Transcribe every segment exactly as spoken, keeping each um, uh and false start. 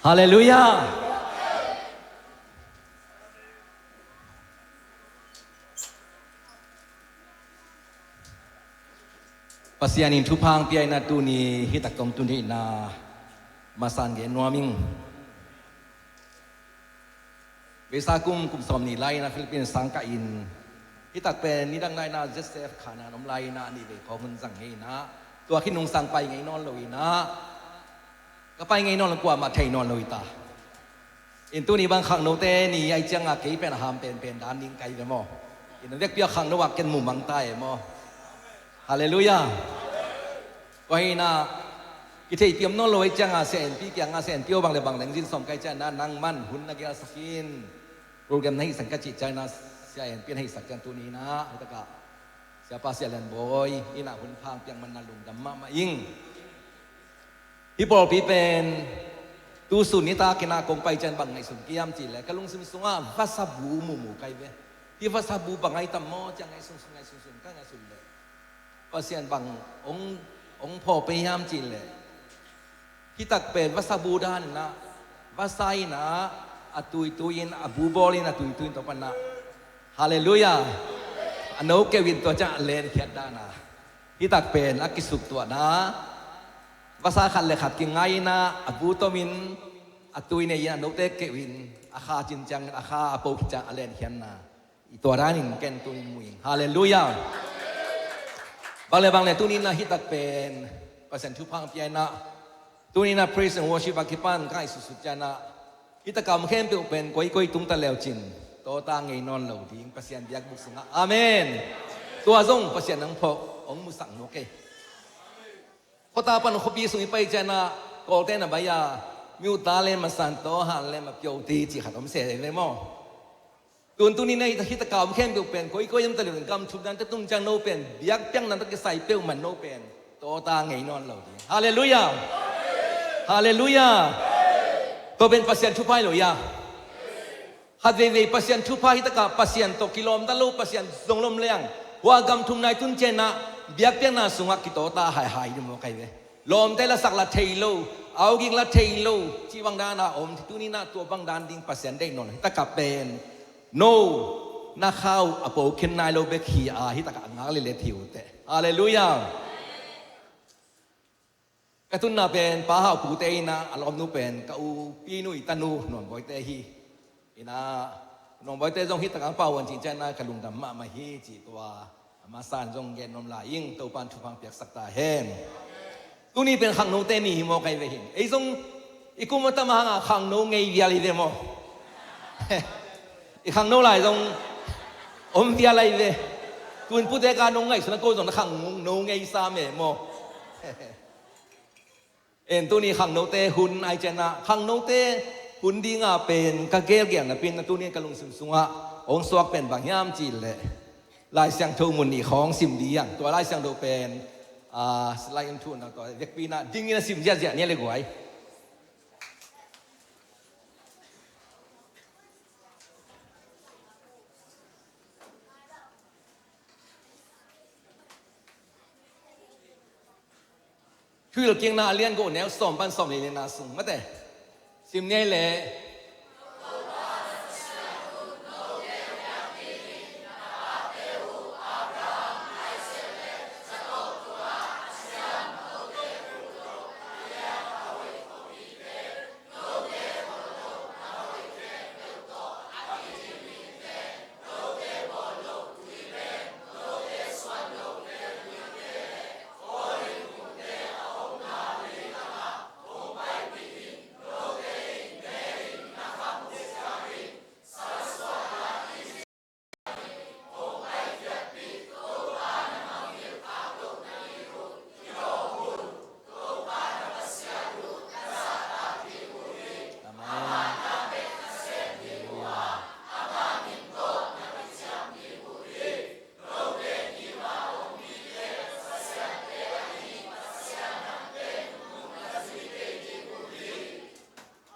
Halleluiah. Pasian in thupha hong pia in ah, tuni hi tak tawh tuni in ah masa in gen nuam ing. Vei sa kum, kum sawm nih lai in ah Philippines sang kah in, hi tak pen nidang lai in ah Z C F khan ah om lai in ah, a nih vei khawng hun zang hi in ah, tua khit nungsang pai ngei nawn lo in ah, ka pai ngei nawn lo, kuamah thei nawn lo hi ta. In tuni bang khangnote ni ahih ciangin kei pen a ham penpen dan ding ka hi ve maw. In a vekpi a khangno ah ken mumang ta e maw. Halleluiah. Tua hi in ah, kitheihpih om nawn lo ahih ciangin Sia En Pi kiangah, Sia En Pi aw, bang le bang leng zin sawm ka hih ciangin ah nangman hun na gelsak in, program na hihsak in ka cih ciangin ah, Sia En Pi na hihsak ciang tuni in ah, hi tak ah Siapa Sia Lian Bawi in ah hun pha hong piak man in ah lungdam mahmah ing. Hih pawlpi pen tu sun nitak in ah kong pai ciang bang ngaihsun ka hiam cih leh, ka lungsim sungah vasa bu mumu ka hi ve. Hih vasa bu bang ahi tam maw ci-a ngaihsun sun, ngaihsun sun, ka ngaihsun leh, Pasian bang hong, hong phawk pei hiam cih leh, hi tak pen vasa bu dan in ah, vasa in ah a tuitui in, a bu bawl in a tuitui in, tua pan ah, halleluiah, a no keuh in, tua ciang a lenkhiat dan ah, hi tak pen a kisuktuahna, vasa khat le khat kingai in ah, a bu tom in, a tui nei in, a note keuh in, a kha cin ciangin, a kha a po khit ciang a lenkhiatna, i tua dan in ken tuni in mu ing. Halleluiah. Bang le bang le tuni in ah hi tak pen Pasian thupha hong pia in ah, tuni in ah praise and worship a kipan ka ngaihsutsut ciang ah, hi tak a om khempeuh pen koikoi tung ta leu cin, tawta ngei nawn lo ding Pasian biakbuk sungah. Amen. Tua zong Pasian in hong phawk, hong musak nuam kei. Khuata pan khuapi sung i pai ciang ah, Kawlte na bai a, mi uta le masanto, han le mapiote cih khat om se ve maw. Tun tuni in ah hi tak a om khempeuh pen koikoi om ta leu in, gam thum dan te tung ciang no pen, biakpiakna tawh kisai peuhmah no pen, tawta ngei nawn lo ding. Halleluiah. Halleluiah. Tua pen Pasian thupha hi lo ia. Khat veivei Pasian thupha hi tak a, Pasian tawh kilawm ta lo, Pasian zong lom leng, hua gam thum na i tun ciang ah, biakpiakna sungah kitawta haihai ding maw ka hi ve. Lawmte lasak la thei lo, auging la thei lo, cih bang dan a om, tuni in ah tua bang dan ding Pasian deih nawn lo. Hi tak a pen no, na kha uh a po khin nai lo bek hi a, hi tak a ngak lel le thei uh teh. Halleluiah. Ka tunna pen Pa Hau Pu te in ah, a lawmnu pen ka u Pi Nu i tanu Nuam Bawi te hi. In ah, Nuam Bawi te zong hi tak a hong pau uh cih ciang ah ka lungdam mahmah hi cih tua a masa in zong gen nuam lai ing. Topa'n thupha hong piaksak ta hen. Tuni pen khangnote ni hi maw ka hi ve hin. Ei zong i kum a tam a hang a khangno ngei vial hi ve maw. I khangno lai zong om vial lai ve. Tun pute ka nong ngaihsun a, ko zong na khangno ngei sa meh maw. En, tuni khangnote hun ahih ciang ah, khangnote hun ding a pen ka gelgel napi in ah, tuni ka lungsim sungah hong suak pen bang hiam cih leh, Lai Siangtho mun nih khawng sim ding hi hang. Tua Lai Siangtho pen, ah, slide in thu na, tua vekpi in ah ding in a sim ziahziah ni le guai. Thuhilhkikna a lian guk, neu sawm pan sawm le lina sung mate. Sim ni ei leh.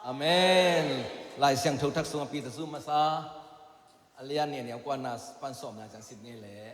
Amen. Lai Siangtho Thak sungah Peter sung masa a lian nih, a neu kuana pan sawmna ciang sim ni leh.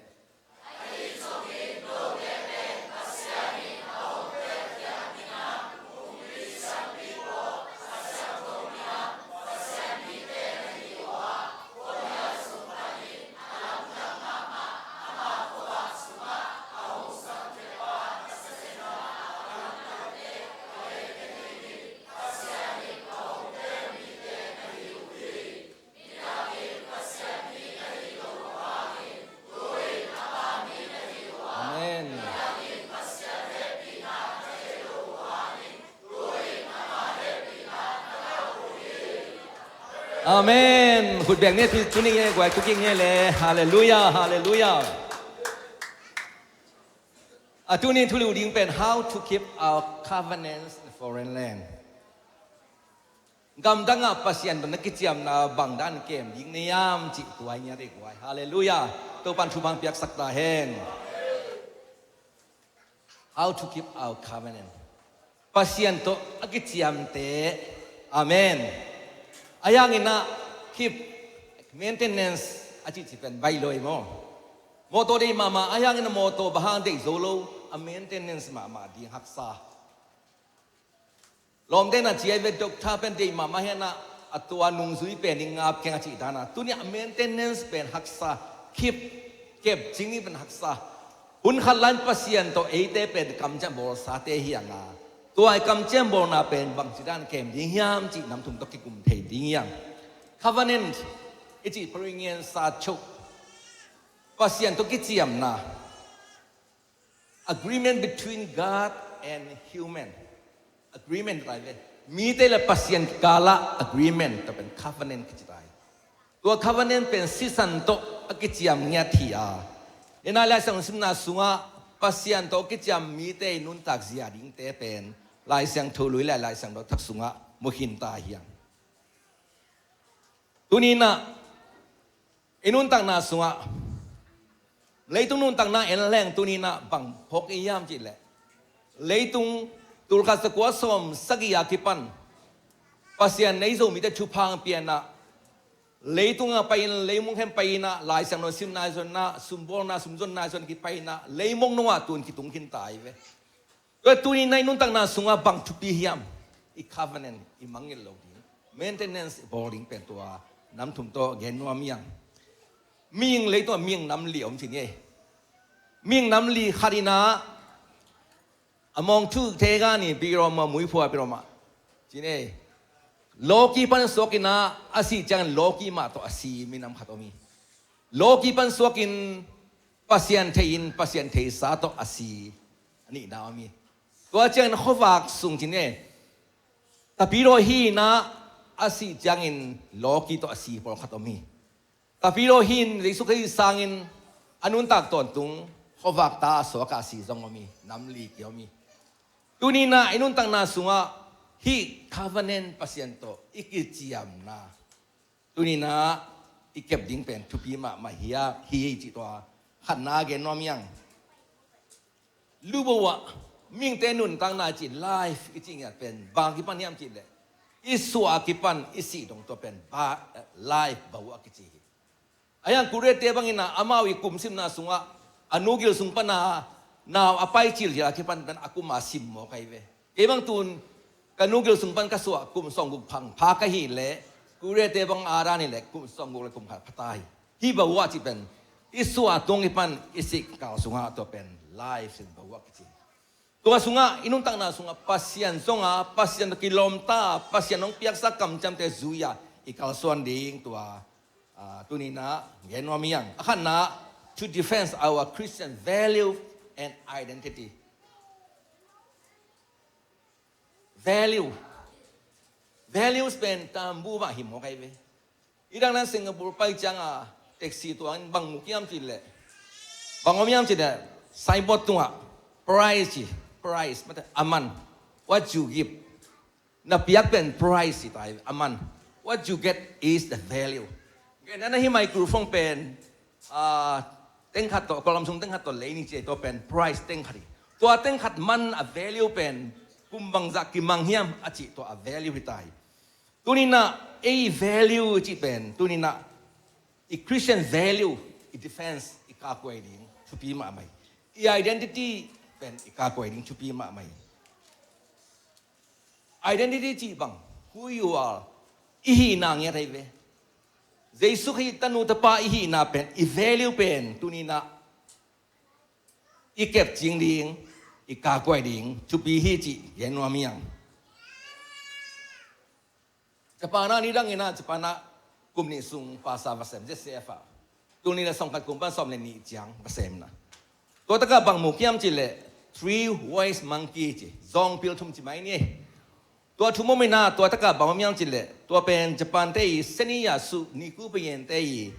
Amen. Khut beng ni, tu, tuni nge guai, tu king nge le. Halleluiah, halleluiah. A tuni thu liu ding pen how to keep our covenants in foreign land. Gamdang ah Pasian tawh na kiciamna bang dan kem ding na hiam cih tua hi ngiat ei guai. Halleluiah. Topan thupha piaksak ta hen. How to keep our covenant. Pasian tawh a kiciamte. Amen. Ahi hangin ah keep, maintenance a cihcih pen baih lo ei maw. Mawtaw deih mahmah, ahi hangin ah mawtaw bang hang deih zo lo, a maintenance mahmah ding haksa. Lawmte na ci a hi ve, doctor pen deih mahmah hi a, a tua nungzui pen i ngap keng a cih dan a. Tuni a maintenance pen haksa, keep, kep cing ding pen haksa. Hun khat lai-in Pasian tawh eite pen kamciam bawlsate hi hang a, tua i kamciam bawlna pen bangci dan kem ding hiam cih nam thum tawh kikum thei ding hi hang. Covenant i cih Peru ngian sa chok, Pasian tawh kiciamna. Agreement between God and human. Agreement tai ve. Mite le Pasian kikal ah agreement, tua pen covenant kici tai. Tua covenant pen sisan tawh a kiciam ngiat hi a. Ina Lai Siangtho simna sungah Pasian tawh kiciam mite i nuntak zia dingte pen Lai Siangtho lui le Lai Siangtho thak sungah mu khin ta hi hang. Tuni-in ah i nuntakna sungah, leitung nuntakna en leng tuni-in ah bang phawk i hiam cih leh, leitung tulkhat zakua sawm sagih a kipan Pasian in ei Zomite thupha hong pia-in ah, leitung ah pai-in, leimong khen pai-in ah, Lai Siangtho simna zonna, sumbawlna, sumzonna zon kipai-in ah, leimong nungah tun kitung khin ta hi ve. Tua tuni-in ah i nuntakna sungah bang thupi hiam? I covenant i mangngilh loh ding, maintenance i bawl ding pen tua nam thum tawh gen nuam hi hang. Mihing, leitungah mihing nam li om ci ni ei. Mihing nam li, khat in ah a mawng thu thei gan in, pi rom ah, muiphua pi rom ah ci ni ei. Lawki pan suak in ah a sih ciangin lawki mah tawh a si minam khat om hi. Lawki pan suakin Pasian thei-in Pasian theisa tawh a si a nihna om hi. Tua ciangin khuavak sung ci ni ei. Tapidaw hi-in ah a sih ciangin lawki tawh a si pawlkhat om hi. Tapidaw hi-in Jesu Khrih sangin a nuntak tawntung khuavak ta a suak a si zong om hi. Nam li ki om hi. Tuni-in ah i nuntakna sungah hih covenant, Pasian tawh i kiciamna, tuni-in ah i kep ding pen thupi mahmah hi a, hi hi cih tua khatna gen nuam hi hang. Lubo ah mihingte nuntakna cih, life i cih ngiat pen bang kipan hiam cih leh, i suah a kipan i sih dong tua pen ba, life, bahu a kici hi. Ahi hang Korea-te bangin ah amau i kum simna sungah a nu gil sung pan a nau a pai cilcil a kipan pen a kum a sim mawk ahi ve. Kei bang tun ka nu gil sung pan ka suah kum sawmguk phang pha ka hih leh, Korea-te bang a dan hi leh kum sawmguk le kum khat pha ta hi. Hih bahu a cih pen i suah tung i pan i sih kal sungah tua pen life in bahu a kici. Tua sungah i nuntakna sungah Pasian zong a, Pasian tawh kilawm ta, Pasian hong piaksa kamciamte zui a i kalsuan ding tua, ah, tuni-in ah gen nuam hi hang. A khatna, to defend our Christian value and identity. Value. Values pen tambu mah hi mawk ahi ve. I dang dan Singapore pai ciang a taxi tuang in bang mu hiam cih leh, bang om hiam cih leh, signboard tungah price ci, price, mate, a man. What you give. Na piak pen price hi ta hi, a man. What you get is the value. Gen na hi, microphone pen, ah, teng khat tawh, kawlgam sung teng khat tawh lei ni ci, tua pen price teng khat hi. Tua teng khat man a value pen kum bangzah kimang hiam a cih tua a value hi ta hi. Tuni-in ah ei value cih pen, tuni-in ah i Christian value i defense, i kakhuai ding thupi mahmah hi. I identity pen i kakhuai ding thupi mahmah hi. Identity cih bang, who you are, i hihna ngiat ahi ve. Jesu Khrih tanu tapa i hihna pen, i value pen, tuni-in ah i kep cing ding, i kakhuai ding thupi hi cih gen nuam hi hang. Japan ah nidang in ah, Japan ah kum nih sung pastor va sem, Z C F ah. Tul nih le sawmkhat kum pan sawm le nih ciang va sem na. Tua takah bang mu hiam cih leh, three wise monkey ci, zawngpil thum ci mai ni. Tua thu om inah, tua takah bang om hiam cih leh, tua pen Japan te i Seniyasu Nikubayan te i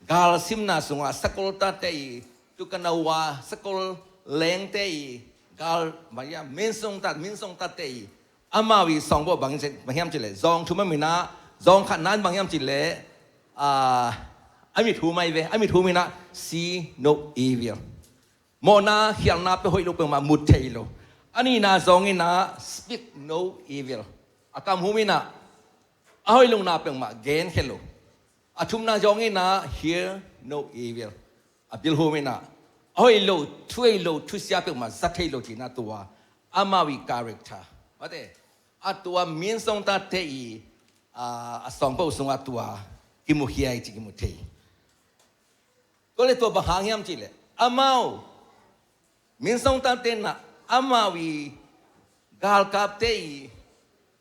galsimna sungah sakol tate i, Tokugawa sakol lengte i gal, bang hiam, minsong tat, minsong tatte i, amau i sawngpawl bang hiam cih leh, zawng thum om inah, zawng khatna in bang hiam cih leh, a, a mit hum ahi ve, a mit hum inah, see no evil. Mawhna, khialhna peuh, hoih lo peuhmah mu thei lo. A nihna zawng inah, speak no evil. A kam hum inah, a hoih lohna peuhmah genkhia lo. A thumna zawng inah, hear no evil. A bil hum inah, a hoih lo, thu hoih lo, thusia peuhmah za thei lo cihna tua, amau i character. Mate, a tua minsong tate i, a, a sawngpawl sungah tua kimukhia hi cih kimu thei. Tua leh tua bang hang hiam cih leh, amau, minsong tate inah, amau i galkapte i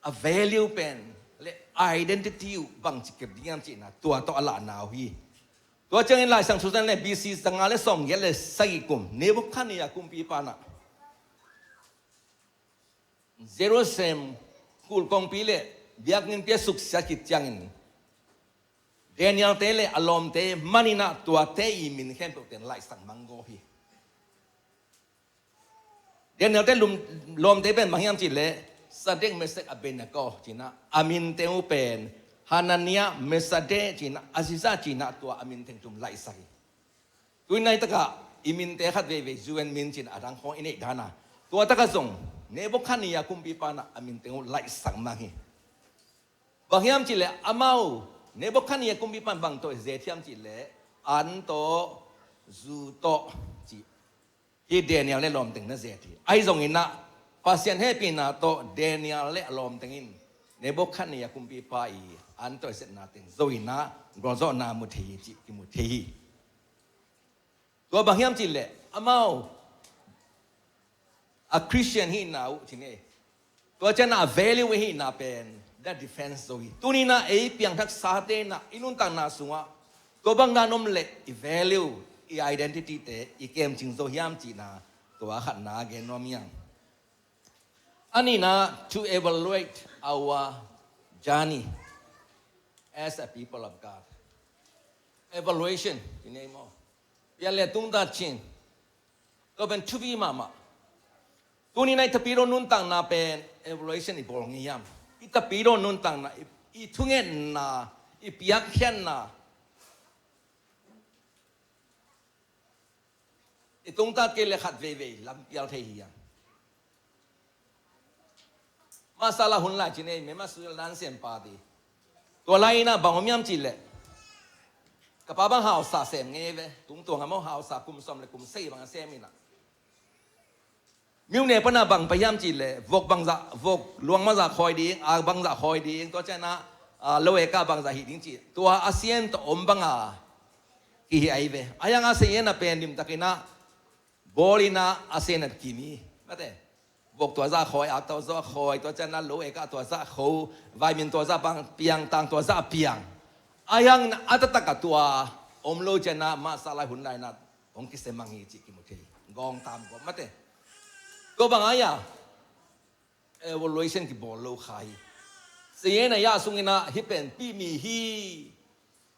a value pen leh identity uh bangci kep ding hiam cihna, tua tawh a lahna uh hi. Tua ciangin Laisang Susan leh B C zanga leh sawmgiat leh sagih kum, Nebuchadnezzar kumpipa inah Jerusalem khul kongpi leh biakinnpi a suksiat khit ciangin, Daniel te leh a lawmte man inah tuate i min khempeuh pen laihsak mang go hi. Daniel te lum-, lawmte pen bang hiam cih leh, Sadrak, Mesak, Abednego ci inah, a min teng uh pen Hanania, Misael ci inah, Azaria ci inah, tua a min teng thum laihsak hi. Tuni-in laitakah i minte khat veivei U N min ci inah a dang khawng i neih dan a, tua takah zong Nebuchadnezzar kumpipa inah a min teng uh laihsak mang hi. Bang hiam cih leh amau, Nebuchadnezzar kumpipa in bang tawh i zet hiam cih leh, an tawh, zu tawh ci. Hih Daniel leh lawmteng na zet hi. Ahi zong inah, Pasian hehpihna tawh Daniel leh a lawmteng in Nebuchadnezzar kumpipa i an tawh i zetna teng zo inah, gualzawhna mu thei hi cih kimu thei hi. Tua bang hiam cih leh, amau a Christian hihna uh ci ni. Tua ciangin a value i hihna pen, that defense zo hi. Tuni-in ei piangthaksate inah i nuntakna sungah tua bang dan om leh i value, i identity te i kemcing zo hiam cihna, tua khatna gen nuam ing. A nihna, to evaluate our journey as a people of God. Evaluation ci ni maw. Pian leh tungtat cin. Tua pen thupi mahmah. Tuni-in i tapidaw nuntakna pen evaluation i bawl ngei hiam? I tapidaw nuntakna, i, i thungetna, i piakkhiatna, i tungtat kei leh khat veivei lampial thei hi hiam? Masa la hun lai ci ni, Myanmar Social Dance Party. Tua lai inah bang om hiam cih leh, ka pa bang hausa sem ngei ve, tungtuang a maw, hausa kum sawm leh kum sagih bang a sem inah. Myone pan a bang pai hiam cih leh, vok bangzah, vok luang bangzah khawi ding, a bangzah khawi ding, tua ciangin ah, a, lo-ek ah bangzah hih ding cih. Tua a sian tawh om bang a kihih ahi ve. A hiang a sian a pen limtakin ah, bawl inah a sian a kim hi. Mate. Vok tua zah khawi, ak tua zah khawi, tua ciangin ah lo-ek ah tua zah kho, vaimin tua zah bang piang, tang tua zah piang. A hiang a taktak ah tua om lo ciangin ah, masa lai hun lai inah hong kisia mang hi cih kimu thei. Gawng tam gawp mate. Tua bang a hia, evaluation kibawl lo kha hi. Sian a hia sung inah hih pen pi mi hi.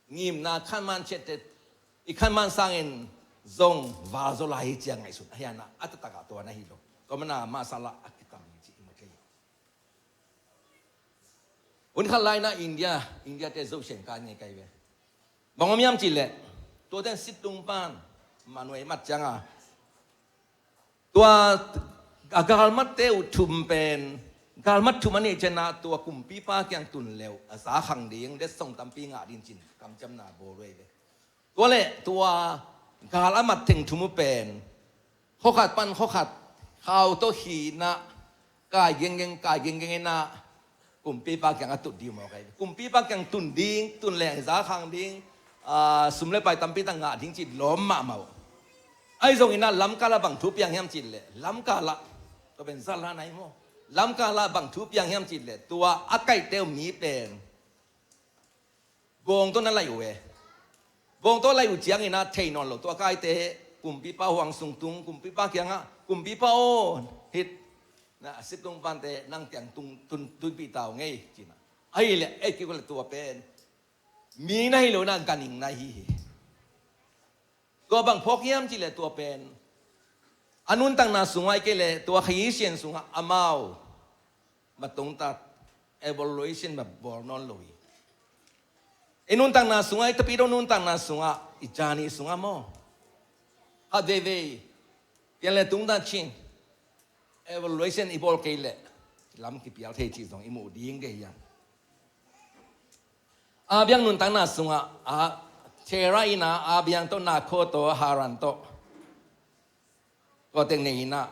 Ngimna khanman ciatte, i khanman sangin zong val zaw lai hi ci a ngaihsun a hia inah, a taktak ah tua na hi lo. Tua manin ah masa la a kitam hi cih kimu thei. Hun khat lai inah India, India te Zosian kai ngei kai ve. Bang om hiam cih leh, tuate in sit tung pan, manuai mat ciang a, tua a galmatte uh thum pen, galmat thum a neih ciangin ah tua kumpipa kiang tun leh uh a zakhang ding, letsong tampi ngah ding cih kamciamna bawl uh ahi ve. Tua leh tua gal a mat teng thum uh pen, khua khat pan khua khat, khau tawh khi inah, kai gengeng, kai gengeng inah, kumpipa kiang a tut ding uh mawk ahi. Kumpipa kiang tun ding, tun leng zakhang ding, a, sum leh pai tampi tak ngah ding cih lawm mahmah uh. Ahi zongin ah lamkal ah bang thu piang hiam cih leh, lamkal ah, tua pen zat la na hi maw. Lamkal ah bang thu piang hiam cih leh, tua a kaihte uh mi pen bawng tawh na laih uh e. Bawng tawh laih uh ciangin ah thei nawn lo, tua kaihte kumpipa huang sung tung, kumpipa kiangah, kumpipa aw, hih Na a sip tung vante nang tiang tung tun tunpih tau ngei cina. Ahi le ei kik le tua pen mi na hi lo na ganing na hi hi. Tua bang phawk hiam ci le tua pen a nuntakna sungah i kei le tua khayi sian sungah amau matungtat evaluation ma bawl nawn lo hi. I nuntakna sungah i tapi dong nuntakna sungah i jani sungah maw khat veivei pian le tungtat cin evaluation i bawl kei le lam kipial thei cih zong i muh ding kei hiam? A biang nuntakna sungah a Thera ina a biang tawh na kho tawh Haran tawh kawtek nei ina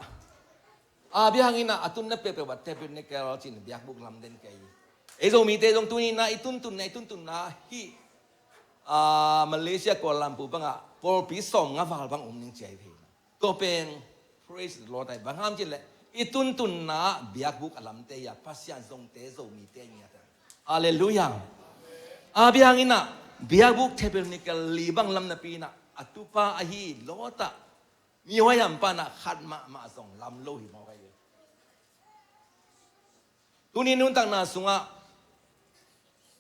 a biang ina a tunna peuhpeuh a tabernacle cin biakbuk lamden kei. Ei Zomite zong tuni ina i tuntunna i tuntunna hi. A Malaysia Kuala Lumpur bangah pawlpi sawm nga val bang um ning ciai thei. Tua pen praise the Lord ai bang ham cin le i tuntunna biakbuk a lamte ia Pasian zongte Zomite ngiat ai. Halleluiah. A biang ina biakbuk tabernacle li bang lam napi ina a tupa ahi Lota mihuai hampa na khat mahmah zong lam lo hi mawk ai. Tuni nuntakna sungah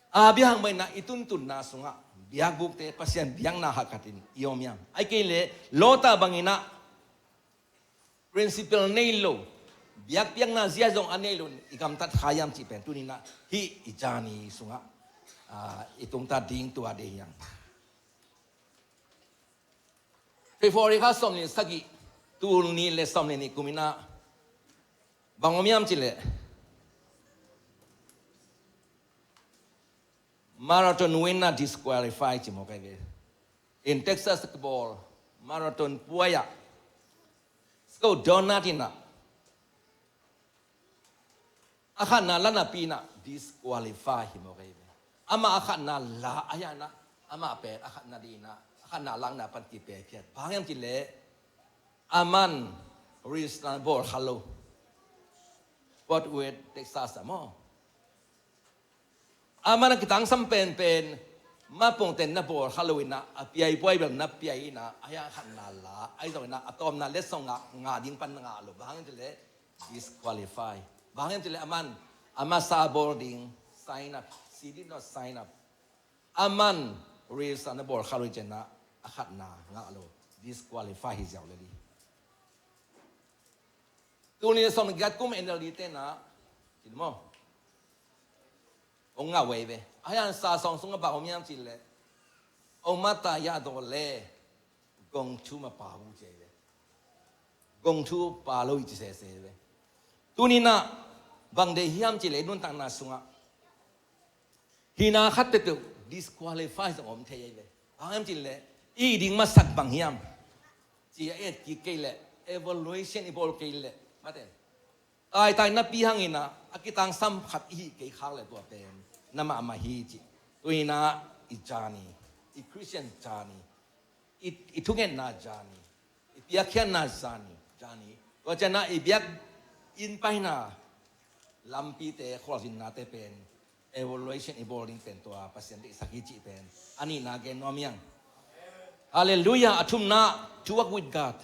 a biang baina i tuntunna sungah biakbukte Pasian biakna hakhatin i om hiam? Ai kei le Lota bangina principle nei lo biakpiakna zia zong a nei lo i gamtat kha hiam cih pen tunina hih i jani sungah i tungtat ding tua de hiam? February kha sawm ni sagih tul ni le sawm ni ni kumina bang om hiam ci le marathon winner disqualify ci mawk ai ve. In Texas ka bawl marathon puai ah Scott Donat ina a khatna la napi ina disqualify hi mawk ai ve. Amah a khatna la a hiana amah pen a khatna dina a khatna lakna pan kipia phiat bang hiam ci le aman race na bawl kha lo. Fort Worth Texas a maw? Aman a kitangsam penpen mapongten na bawl kha lo ina a piaipuai bel na piai ina a hiang khatna la ai zong ina a tawmna letsong ngah ngah ding pan na ngah lo bang hang le disqualify. Bang hang le aman a masa bawl ding sign up. She did not sign up. Aman race na bawl kha lo i cina a khatna ngah lo disqualify hi ziau le li. Tuni sawm giat kum N L D tena cin maw? Ong ngah wei ve. A hian sa sawng sungah bang om hiam ci le ong mata yah daw le gong thu ma pa hu ci ve. Gong thu pa lo i ci sese ve. Tunina bang dei hiam ci le nuntakna sungah hina khat peuhpeuh disqualify zong om thei ei ve. Bang hiam ci le i ding masak bang hiam ci a et kik kei le evaluation i bawl kei le mate taitai napi hangina a kitangsam khat i hih kei khak le tua pen na mahmah hi ci. Tuina i jani i Christian jani i, i thungetna jani i piakkhiatna jani jani tua ciana i biak in paina lampite khualzinnate pen evaluation i bawl ding pen tua Pasian deihsak hi cih pen a nihna gen nuam hiang. Halleluiah. A thumna to work with God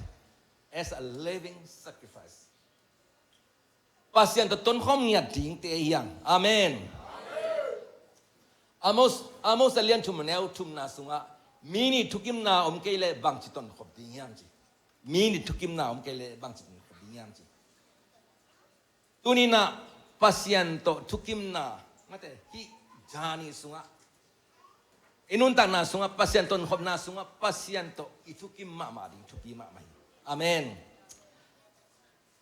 as a living sacrifice. Pasian tawh tonkhawm ngiat dingte hiang. Amen. Amos Amos a lian thum neu thumna sungah mi nih thukimna om kei le bangci tonkhop ding hiam ci. Mi nih thukimna om kei le bangci tonkhop ding hiam ci. Tunina Pasian tawh thukimna mate hih jani sungah i nuntakna sungah Pasian tonkhopna sungah Pasian tawh i thukim mahmah ding thupi mahmah hi. Amen.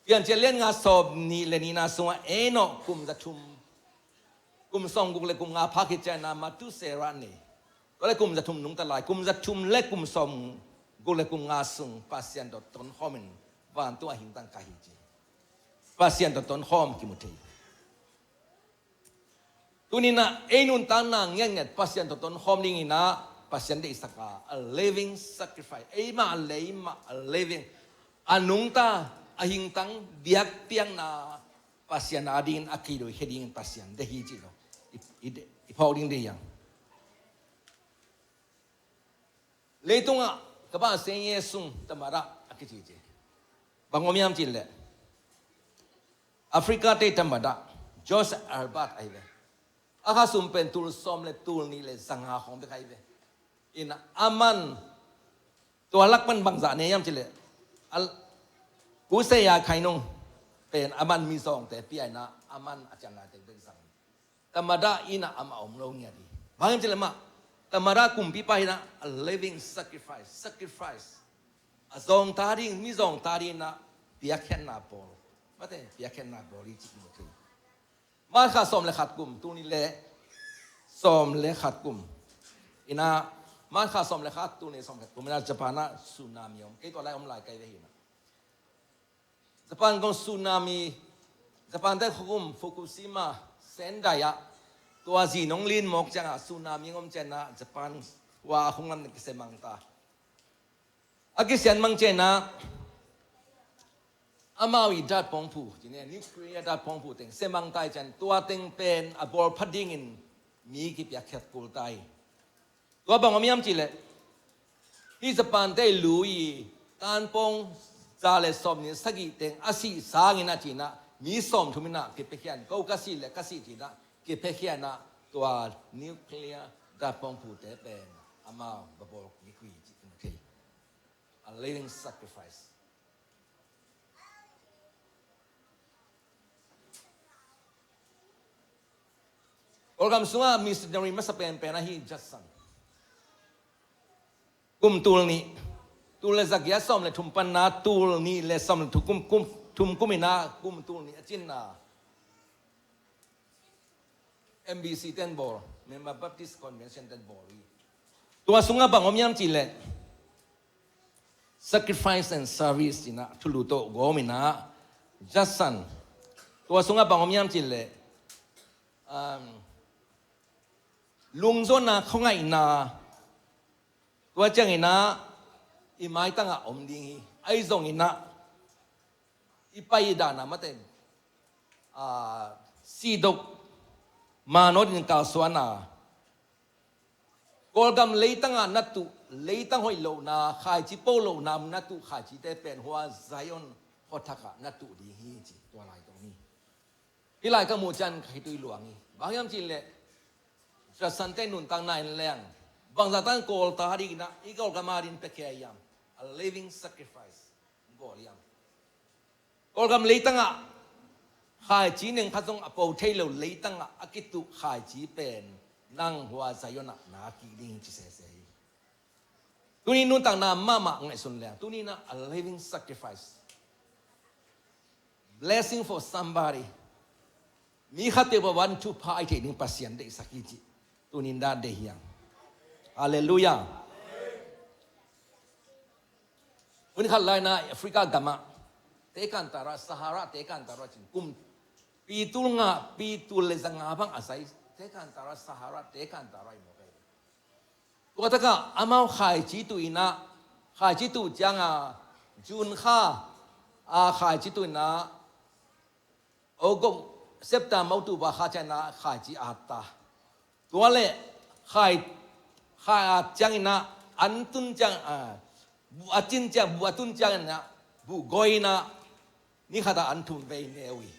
Piancil lian nga sawm nih le nihna sungah Enoch kum za thum kum sawm guk le kum nga phak hi ciana Matuselah nei. Tua le kum za thum nungta lai kum za thum le kum sawm guk le kum nga sung Pasian tawh tonkhawmin vantung a hingtang ka hi ci. Pasian tawh tonkhawm kimu thei. Tunina ei nuntakna ngiatngiat Pasian tawh tonkhawm dinginah Pasian deihsaka a living sacrifice eimah leimah a living a nungta a hingtang biakpiakna Pasian a dingin a kei doi khe dingin Pasian deih hi cih lo i, i, i phawk ding deih hiang. Leitungah ka bahseng ye sung tamarah a kici ci. Bang om hiam cih leh Africa te tamadah George Albert ahi ve. A kha sum pen tul sawm le tul nih le zanga khawng bek ahi ve. Ina aman tua lak pan bangzah ne hiam cileh, a, kuseya khainung pen aman mizawngte pia ina aman a ciangnate bek zang. Tamadah ina amah om lo ngiat hi. Bang hiam cileh mah, tamadah kumpipa hi ina a living sacrifice, sacrifice. A zawngta ding, mizawngta ding ina piakkhiatna bawl. Mate, piakkhiatna bawl hi ci-in mu thei. March kha sawm le khat kum, tul nih le sawm le khat kum. Ina, March kha sawm le khat, tul nih sawm le khat kum ina Japan ah tsunami om. Kei tua lai om lai kai ve hi ina. Japan kong tsunami, Japan te khuakum Fukushima, Sendai ah, tua zi nong lin mawk ciangah tsunami om ciangah Japan khua a khung lam nih kisia mang ta. A kisian mang ciangah amau i datpongphu, cine nuclear datpongphu teng sia mang ta i ciang tua teng pen a bawl pha dingin mi kipiakkhiat kul ta hi. Tua bang om hiam cileh, hih Japan te lui i tanpong za le sawm nih sagih teng a sih sangin a cinah mi sawm thum inah kipiakkhiat, ko ka sih le ka sih cinah kipiakkhiat inah tua nuclear datpongphu te pen amau va bawl kik uh hi ci-in thei. A living sacrifice. Kawlgam sungah missionary masa penpen ahi Judson. Kum tul nih, tul le zagiat sawm le thum panna tul nih le sawm le thum kum, kum, thum kum inah kum tul nih a cinna M B C ten bawl, Myanmar Baptist Convention ten bawl hi. Tua sungah bang om hiam cileh, sacrifice and service cinah thulu tawh gawm inah Judson. Tua sungah bang om hiam cileh, um, lungzonna khuangaihna, tua cianginah i maitangah om ding hi. Ahi zonginah i pai i dana mate, a, sidok manawt in kalsuana, Kawlgam leitangah na tuh, leitang hoih lohna khaici po lohna na tuh khaicite pen hua Zion khuathakah na tuh ding hi ci tua lai tawh ni. Hih lai ka muh ciang ka khitui luang hi. Bang hiam cileh, Judson te nuntakna in leng bangzah tan Kawlte dinginah i Kawlgam a ding piakhia hiam? A living sacrifice. Bawl hiam? Kawlgam leitangah khaici neng khat zong a po thei lo leitangah a kituh khaici pen nang hua Zion ah na kik ding ci sese hi. Tuni nuntakna mahmah ngaihsun leng tuni inah a living sacrifice, blessing for somebody. Mi khatte bawh van thupha a i theih ding Pasian deihsak hi ci tuni inah deih hiam? Halleluiah. Hun khat lai inah Africa gamah tekantara, Sahara tekantara cin kum pi tul nga, pi tul le zanga bang a zai tekantara, Sahara tekantara i mawk ahi. Tua takah amau khaici tuh inah, khaici tuh cianga June kha a khaici tuh inah August, September, October kha cianginah khaici a hatta. Tua le khai, khai a cianginah an tun ciang, a, bu a cin ciang, bu a tun cianginah bu goi inah ni khatah an thum vei ne uh hi.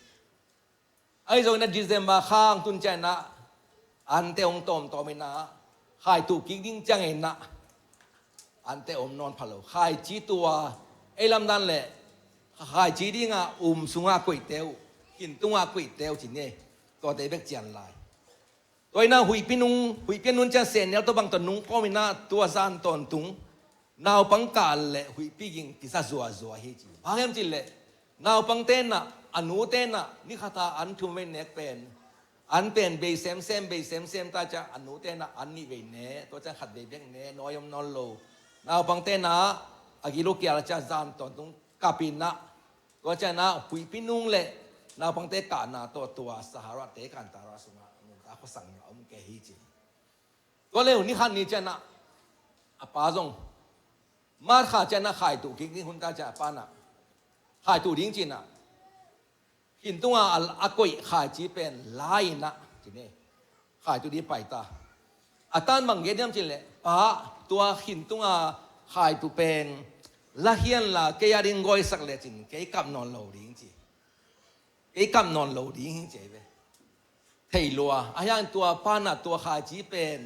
Ahi zonginah December kha ang tun cianginah ante hong tawmtawm inah khai tuh kik ding cianginah ante om nawn pha lo. Khaici tua ei lamdan le khaici dinga um sunga koihte uh, khin tunga koihte uh ci ne. Tuate bek cian lai. Tua inah huihpi nung, huihpi a nun ciang sennel tawh bang tawh nung kawm inah tua zan tawntung naupang kah le huihpi ging kisa zuazua hi ci. Bang hiam cileh naupang tenah, a nu tenah ni khata an thum vei nek pen an pen bei semsem, bei semsem ta ciah a nu tenah an nih vei ne, tua ciang khat vei bek ne, nawi om nawn lo. Naupang tenah a gil uh kial ciah zan tawntung kap inah tua cianah huihpi nung le naupangte kahna tawh tua Sahara tekantara sungah nuntak khuasang a om kei hi ci. Tua le uh ni khat ni cianah a pa zong March kha cianah khaitu kik ding hun ta ciah a pa inah khaitu ding cinah khin tunga a, a koih khaici pen la inah ci ne. Khaitu ding pai ta. A tan bang gen hiam cileh, pa, tua khin tunga khaitu pen la hianla kei a ding gawisak lecin kei kap nawn lo ding ci. Kei kap nawn lo ding hi ci ei ve. Thei lua a hiang tua pana tua khaici pen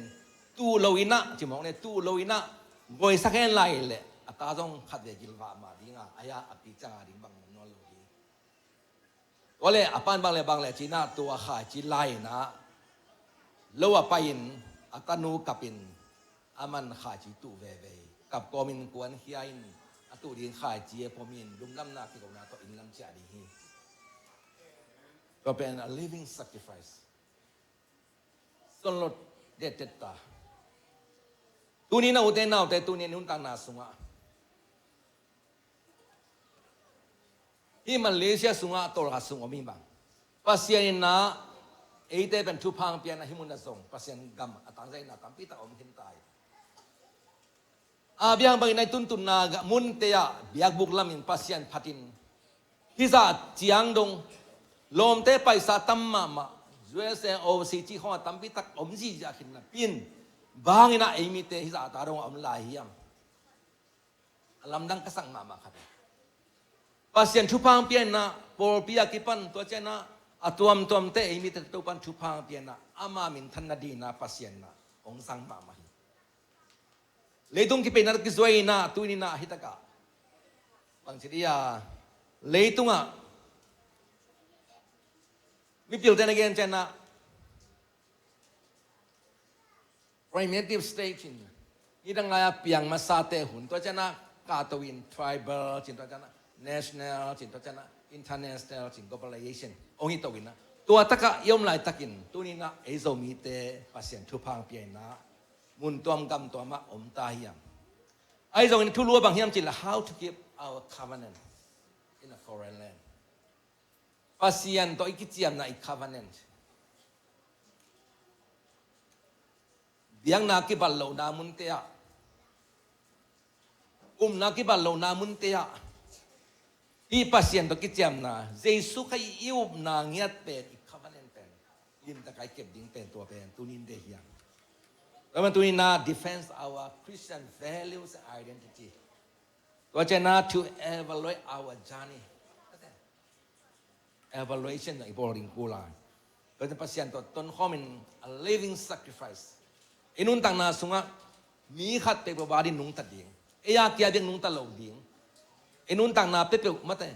tuh lo inah cimawk le tuh lo inah goisak hen lai leh a ta zong khat ve gilvah mah dinga a hiang a pi canga ding bang nawn lo ding. Tua le a pan bang le bang le cinah tua khaici lai inah lo a pai in a tanu kapin a man khaici tuh veve hi. Kap kawmin kuan khia in a tuh ding khaici e pawmin lungdamna kikona tawh innlam ciah ding hi. Tua pen a living sacrifice. Son lot det tetta. Tuni na ute naute tuni nuntakna sungah hi Malaysia sungah tolkhat sung om hi bang. Pasian in na eite pen thupha pian a hi mun a zong Pasian gam a tangzaina tampi tak om khin ta hi. A biang bangin a i tuntunna gah munte ah biakbuk lamin Pasian phatin hizah ciang dong lawmte paisa tam mahmah U S A overseas ci khawng a tampi tak om zihziah khin napi in bangin a ei mite hizah ta dong a om lai hiam? A lamdang ka sak mahmah khat. Pasian thupha pianna pawlpi a kipan tua cianah a tuamtuamte ei mite Topan thupha pianna ama minthanna dina Pasian na hong sang mahmah hi. Leitung kipeina kizuaina tuinina hitakah bangci dia leitungah mipilte na gen cianah primitive stage in nidang lai-a piang masate hun tua cianah kahto in tribal cin tua cianah national cin tua cianah international cin globalization ong hi to inah tua takah i om laitakin tuninah ei Zomite Pasian thupha pianna mun tuam gam tuamah om ta hiam? Ahi zongin thulu a bang hiam cih leh how to keep our covenant in a foreign land. Pasian tawh i kiciamna i covenant. Biakna kibat lohna munte ah umna kibat lohna munte ah hih Pasian tawh kiciamna Jesu Khazih i upna ngiat pen i covenant pen limtakai kep ding pen tua pen tunin deih hiam? Tua pen tuninah defense our Christian values and identity. Tua cianah to evaluate our journey. Evaluation i bawl ding kul a. Tua cian Pasian tawh tonkhawmin a living sacrifice. I nuntakna sungah mi khat peuhpeuh a ding nungta ding. Ei a kia biak nungta lo ding. I nuntakna peuhpeuh mate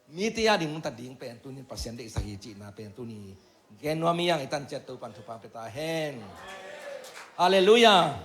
mite a ding nungta ding pen tunin Pasian deihsak hi cihna pen tuni gen nuam hi hang. I tan ciat Topan thupha pia ta hen. Halleluiah.